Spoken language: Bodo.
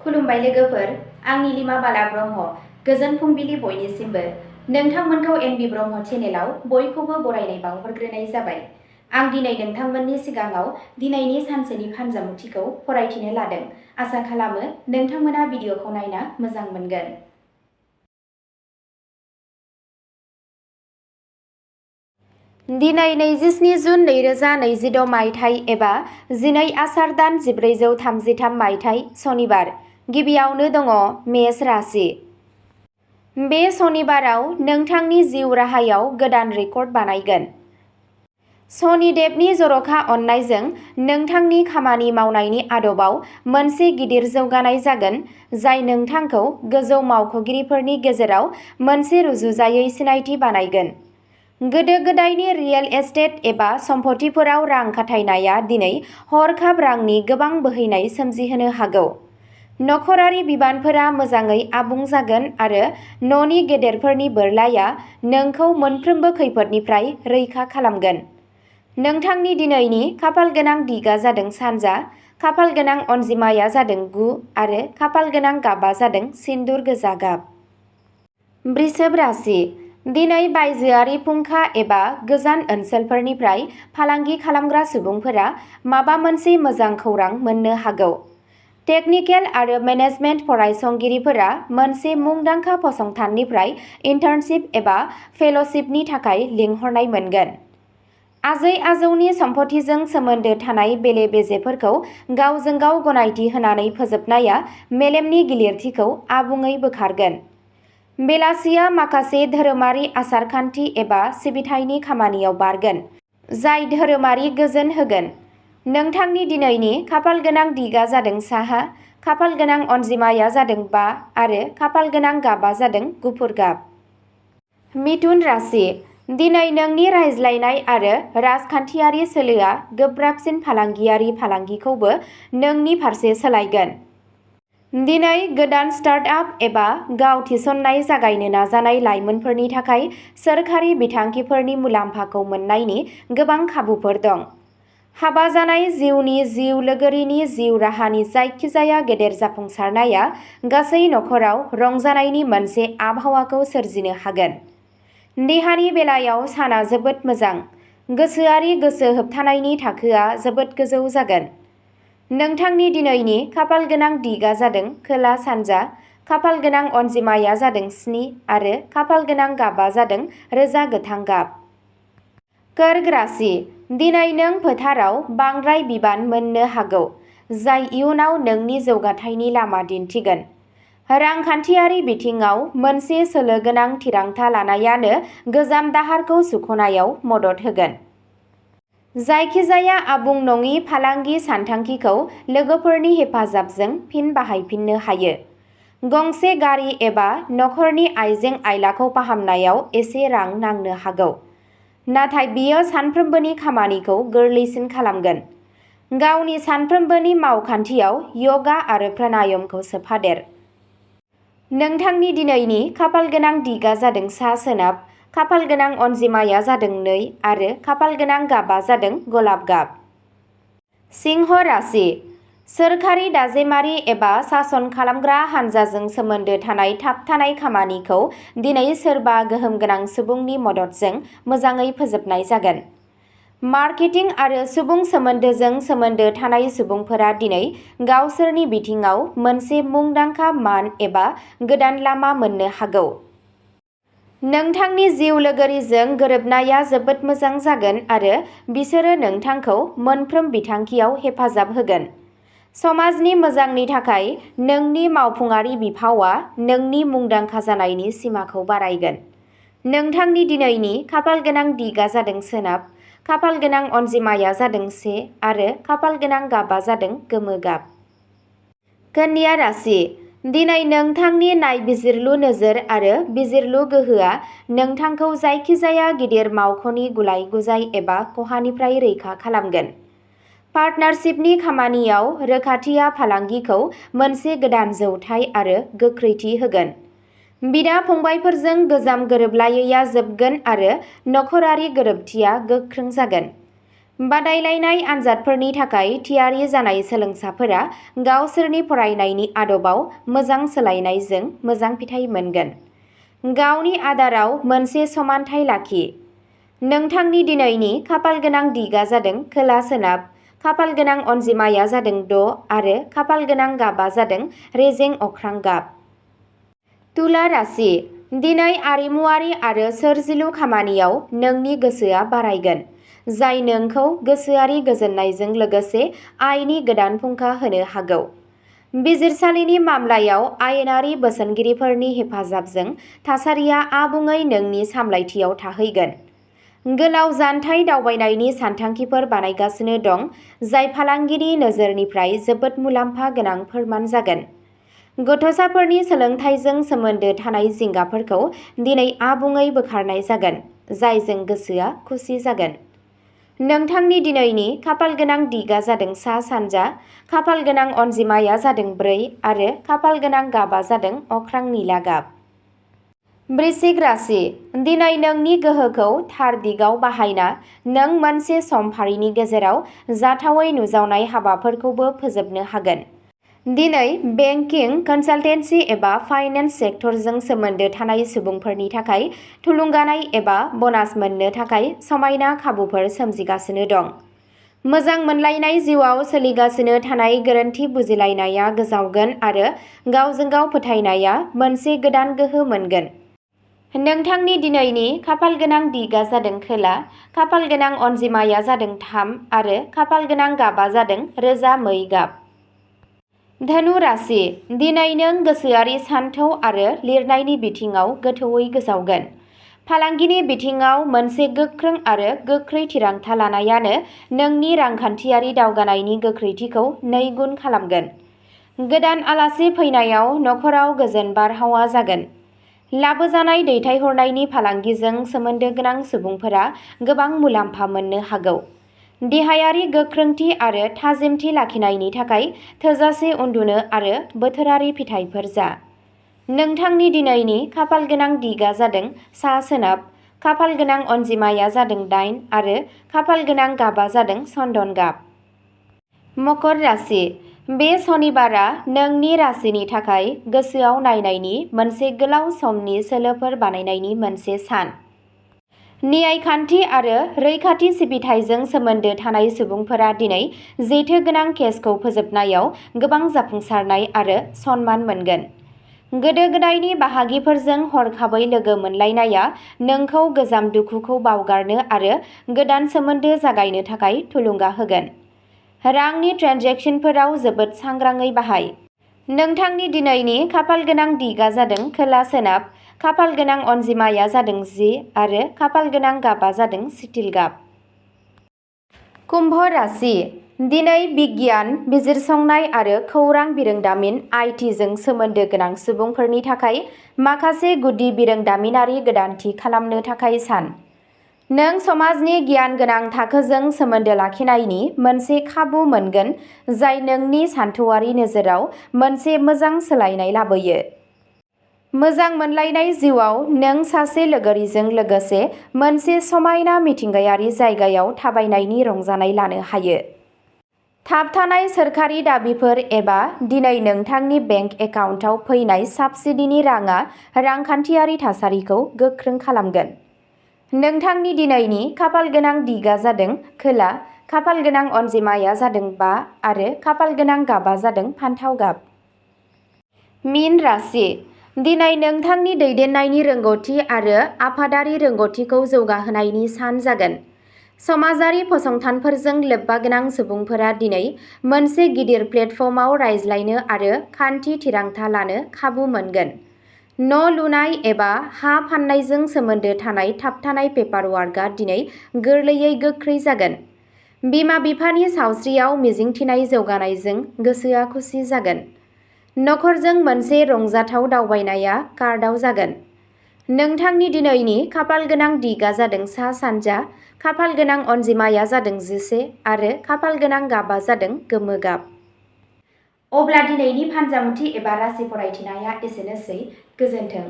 खुलुमबाय लोगोफोर, आं नीलिमा बाला ब्रह्म। गोजोन फुंबिलि बयनिसिमबो। नोंथांमोनखौ एनबि ब्रह्म चेनेलाव बयखौबो बरायनाय बावहरग्रोनाय जाबाय। आं दिनै नोंथांमोननि सिगाङाव दिनैनि सानसेनि फानजामुथिखौ फरायथिनो लादों। आसा खालामो नोंथांमोना भिडिअखौ नायना मोजां मोनगोन। दिनै 27 जुन 2026 मायथाइ एबा 12 आसार दान 1433 मायथाइ सनिबार। गिबियावनो दङ मेष राशि। बे सनिबाराव नोंथांनि जिउ राहायाव गोदान रेकर्ड बानायगोन। शनिदेबनि जर'खा अननायजों नोंथांनि खामानि मावनायनि आदबाव मोनसे गिदिर जौगानाय जागोन, जाय नोंथांखौ गोजौ मावख'गिरिफोरनि गेजेराव मोनसे रुजुजायै सिनायथि बानायगोन। गोदो गोदायनि रियेल एस्टेट एबा सम्पथिफोराव रां खाथायनाया दिनै हरखाब रांनि गोबां बोहैनाय सोमजिहोनो हागौ। नखरारि बिबानफोरा मोजाङै आबुं जागोन आरो न'नि गेदेरफोरनि बोरलाया नोंखौ मोनफ्रोमबो खैफोदनिफ्राय रैखा खालामगोन। नोंथांनि दिनैनि खाफालगोनां दिगा जादों सानजा, खाफालगोनां अनजिमाया जादों 9 आरो खाफालगोनां गाबा जादों सिन्दुर गोजा गाब। वृषभ राशि। दिनै बायजोआरि फुंखा एबा गोजान ओनसोलफोरनिफ्राय फालांगि खालामग्रा सुबुंफोरा माबा मोनसे मोजां खौरां मोननो हागौ। टेकनिकेल आरो मेनेजमेन्ट फरायसंगिरिफोरा मोनसे मुंदांखा फसंथाननिफ्राय इन्टार्नशिप एबा फेल'शिपनि थाखाय लिंहरनाय मोनगोन। आजै-आजौनि सम्पथिजों सोमोन्दो थानाय बेले-बेजेफोरखौ गावजों गाव गनायथि होनानै फोजोबनाया मेलेमनि गिलिरथिखौ आबुङै बोखारगोन। बेलासिया माखासे धोरोमारि आसार-खान्थि एबा सिबिथायनि खामानियाव बारगोन, जाय धोरोमारि गोजोन होगोन। नोंथांनि दिनैनि खाफालगोनां दिगा जादों साहा, खाफालगोनां अनजिमाया जादों 5 आरो खाफालगोनां गाबा जादों गुफुर गाब। मिथुन राशि। दिनै नोंनि रायज्लायनाय आरो राजखान्थियारि सोलोआ गोब्राबसिन फालांगियारि फालांगिखौबो नोंनि फारसे सोलायगोन। दिनै गोदान स्टार्ट-आप एबा गाव थिसननाय जागायनो नाजानाय लाइमोनफोरनि थाखाय सोरखारि बिथांखिफोरनि मुलाम्फाखौ मोन्नायनि गोबां खाबुफोर दं। हाबा जानाय जिउनि जिउ लोगोरिनि जिउ राहानि जायखिजाया गेदेर जाफुंसारनाया गासै नखराव रंजानायनि मोनसे आबहावाखौ सोरजिनो हागोन। देहानि बेलायाव साना जोबोद मोजां। गोसोआरि गोसो होबथानायनि थाखोआ जोबोद गोजौ जागोन। नोंथांनि दिनैनि खाफालगोनां दिगा जादों खोला-सानजा, खाफालगोनां अनजिमाया जादों 7 आरो खाफालगोनां गाबा जादों रोजा गोथां गाब। कर्क राशि। दिनै नों फोथाराव बांद्राय बिबान मोननो हागौ, जाय इयुनाव नोंनि जौगाथायनि लामा दिन्थिगोन। रांखान्थियारि बिथिङाव मोनसे सोलो गोनां थिरांथा लानायानो गोजाम दाहारखौ सुख'नायाव मदद होगोन। जायखिजाया आबुं नङि फालांगि सानथांखिखौ लोगोफोरनि हेफाजाबजों फिन बाहायफिननो हायो। गंसे गारि एबा नखरनि आइजें-आइलाखौ फाहामनायाव एसे रां नांनो हागौ, नाथाय बेयो सानफ्रोमबोनि खामानिखौ गोरलैसिन खालामगोन। गावनि सानफ्रोमबोनि मावखान्थियाव यगा आरो प्राणायामखौ सोफादेर। नोंथांनि दिनैनि खाफालगोनां दिगा जादों सा-सोनाब, खाफालगोनां अनजिमाया जादों 2 आरो खाफालगोनां गाबा जादों गलाब गाब। सिंह राशि। सोरखारि दाजेमारि एबा सासन खालामग्रा हानजाजों सोमोन्दो थानाय थाबथानाय खामानिखौ दिनै सोरबा गोहोम गोनां सुबुंनि मददजों मोजाङै फोजोबनाय जागोन। मार्केटिं आरो सुबुं सोमोन्दोजों सोमोन्दो थानाय सुबुंफोरा दिनै गावसोरनि बिथिङाव मोनसे मुंदांखा मान एबा गोदान लामा मोननो हागौ। नोंथांनि जिउ लोगोरिजों गोरोबनाया जोबोद मोजां जागोन आरो बिसोरो नोंथांखौ मोनफ्रोम बिथांखियाव हेफाजाब होगोन। समाजनि मोजांनि थाखाय नोंनि मावफुंआरि बिफावआ नोंनि मुंदांखा जानायनि सिमाखौ बारायगोन। नोंथांनि दिनैनि खाफालगोनां दिगा जादों सोनाब, खाफालगोनां अनजिमाया जादों 1 आरो खाफालगोनां गाबा जादों गोमो गाब। कन्या राशि। दिनै नोंथांनि नायबिजिरलु नोजोर आरो बिजिरलु गोहोआ नोंथांखौ जायखिजाया गिदिर मावख'नि गुलाय-गुजाय एबा खहानिफ्राय रैखा खालामगोन। पार्टनारशिपनि खामानियाव रोखाथिया फालांगिखौ मोनसे गोदान जौथाय आरो गोख्रैथि होगोन। बिदा-फंबायफोरजों गोजाम गोरोबलायैया जोबगोन आरो नखरारि गोरोबथिया गोख्रों जागोन। बादायलायनाय आनजादफोरनि थाखाय थियारि जानाय सोलोंसाफोरा गावसोरनि फरायनायनि आदबाव मोजां सोलायनायजों मोजां फिथाइ मोनगोन। गावनि आदाराव मोनसे समानथाय लाखि। नोंथांनि दिनैनि खाफालगोनां दिगा जादों खोला-सोनाब, खाफालगोनां अनजिमाया जादों 6 आरो खाफालगोनां गाबा जादों रेजें अख्रां गाब। तुला राशि, दिनै आरिमुआरि आरो सोरजिलु खामानियाव नोंनि गोसोआ बारायगोन, जाय नोंखौ गोसोआरि गोजोननायजों लोगोसे आयनि गोदान फुंखा होनो हागौ। बिजिरसालिनि मामलायाव आयेनारि बोसोनगिरिफोरनि हेफाजाबजों थासारिया आबुङै नोंनि सामलायथियाव थाहैगोन। गोलाव जानथाय दावबायनायनि सानथांखिफोर बानायगासिनो दं, जाय फालांगिनि नोजोरनिफ्राय जोबोद मुलाम्फा गोनां फोरमान जागोन। गथ'साफोरनि सोलोंथाइजों सोमोन्दो थानाय जिंगाफोरखौ दिनै आबुङै बोखारनाय जागोन, जायजों गोसोआ खुसि जागोन। नोंथांनि दिनैनि खाफालगोनां दिगा जादों सा-सानजा, खाफालगोनां अनजिमाया जादों 4 आरो खाफालगोनां गाबा जादों अख्रां निला गाब। वृश्चिक राशि, दिनै नोंनि गोहोखौ थार दिगाव बाहायना नों मोनसे समफारिनि गेजेराव जाथावै नुजावनाय हाबाफोरखौबो फोजोबनो हागोन। दिनै बेंकिं, कनसालटेन्सि एबा फाइनेन्स सेक्टरजों सोमोन्दो थानाय सुबुंफोरनि थाखाय थुलुंगानाय एबा ब'नास मोननो थाखाय समायना खाबुफोर सोमजिगासिनो दं। मोजां मोनलायनाय जिउआव सोलिगासिनो थानाय गोरोन्थि बुजिलायनाया गोजावगोन आरो गावजों गाव फोथायनाया मोनसे गोदान गोहो मोनगोन। नोंथांनि दिनैनि खाफालगोनां दिगा जादों खोला, खाफालगोनां अनजिमाया जादों 3 आरो खाफालगोनां गाबा जादों रोजा मै गाब। धनु राशि, दिनै नों गोसोआरि सानथौ आरो लिरनायनि बिथिङाव गोथौवै गोजावगोन। फालांगिनि बिथिङाव मोनसे गोख्रों आरो गोख्रै थिरांथा लानायानो नोंनि रांखान्थियारि दावगानायनि गोख्रैथिखौ 2 गुन खालामगोन। गोदान आलासि फैनायाव नखराव गोजोन बारहावा जागोन। लाबोजानाय दैथायहरनायनि फालांगिजों सोमोन्दो गोनां सुबुंफोरा गोबां मुलाम्फा मोननो हागौ। देहायारि गोख्रोंथि आरो थाजिमथि लाखिनायनि थाखाय थोजासे उन्दुनो आरो बोथोरारि फिथाइफोर जा। नोंथांनि दिनैनि खाफालगोनां दिगा जादों सा-सोनाब, खाफालगोनां अनजिमाया जादों 8 आरो खाफालगोनां गाबा जादों चन्दन गाब। मकर राशि, बे सनिबारआ नोंनि राशिनि थाखाय गोसोआव नायनायनि मोनसे गोलाव समनि सोलोफोर बानायनायनि मोनसे सान। न्यायखान्थि आरो रैखाथि सिबिथायजों सोमोन्दो थानाय सुबुंफोरा दिनै जेथो गोनां केसखौ फोजोबनायाव गोबां जाफुंसारनाय आरो सनमान मोनगोन। गोदो-गोदायनि बाहागिफोरजों हरखाबै लोगो मोनलायनाया नोंखौ गोजाम दुखुखौ बावगारनो आरो गोदान सोमोन्दो जागायनो थाखाय थुलुंगा होगोन। रांनि ट्रेन्जेकसनफोराव जोबोद सांग्राङै बाहाय। नोंथांनि दिनैनि खाफालगोनां दिगा जादों खोला-सोनाब, खाफालगोनां अनजिमाया जादों 10 आरो खाफालगोनां गाबा जादों स्टिल गाब। कुम्भ राशि, दिनै बिगियान, बिजिरसंनाय आरो खौरां बिरोंदामिन (IT) जों सोमोन्दो गोनां सुबुंफोरनि थाखाय माखासे गुदि बिरोंदामिनारि गोदानथि खालामनो थाखाय सान। नों समाजनि गियानगोनां थाखोजों सोमोन्दो लाखिनायनि मोनसे खाबु मोनगोन जाय नोंनि सानथौआरि नोजोराव मोनसे मोजां सोलायनाय लाबोयो। मोजां मोनलायनाय जिउआव नों सासे लोगोरिजों लोगोसे मोनसे समायना मिथिंगायारि जायगायाव थाबायनायनि रंजानाय लानो हायो। थाबथानाय सोरखारि दाबिफोर एबा दिनै नोंथांनि बेंक एकाउन्टआव फैनाय साब्सिडीनि रांआ रांखान्थियारि थासारिखौ गोख्रों खालामगोन। नोंथांनि दिनैनि खाफालगोनां दिगा जादों खोला, खाफालगोनां अनजिमाया जादों 5 आरो खाफालगोनां गाबा जादों फान्थाव गाब। मीन राशि, दिनै नोंथांनि दैदेननायनि रोंग'थि आरो आफादारि रोंग'थिखौ जौगाहोनायनि सान जागोन। समाजारि फसंथानफोरजों लोब्बागोनां सुबुंफोरा दिनै मोनसे गिदिर प्लेटफर्मआव रायज्लायनो आरो खान्थि थिरांथा लानो खाबु मोनगोन। न' लुनाय एबा हा फान्नायजों सोमोन्दो थानाय थाबथानाय पेपारवर्कआ दिनै गोरलैयै गोख्रै जागोन। बिमा-बिफानि सावस्रियाव मिजिंथिनाय जौगानायजों गोसोआ खुसि जागोन। नखरजों मोनसे रंजाथाव दावबायनाया कार्डआव जागोन। नोंथांनि दिनैनि खाफालगोनां दिगा जादों सा-सानजा, खाफालगोनां अनजिमाया जादों 11 आरो खाफालगोनां गाबा जादों गोमो गाब। अब्ला दिनैनि फानजामुथि एबा राशि फरायथिनाया एसेनोसै। गोजोन्थों।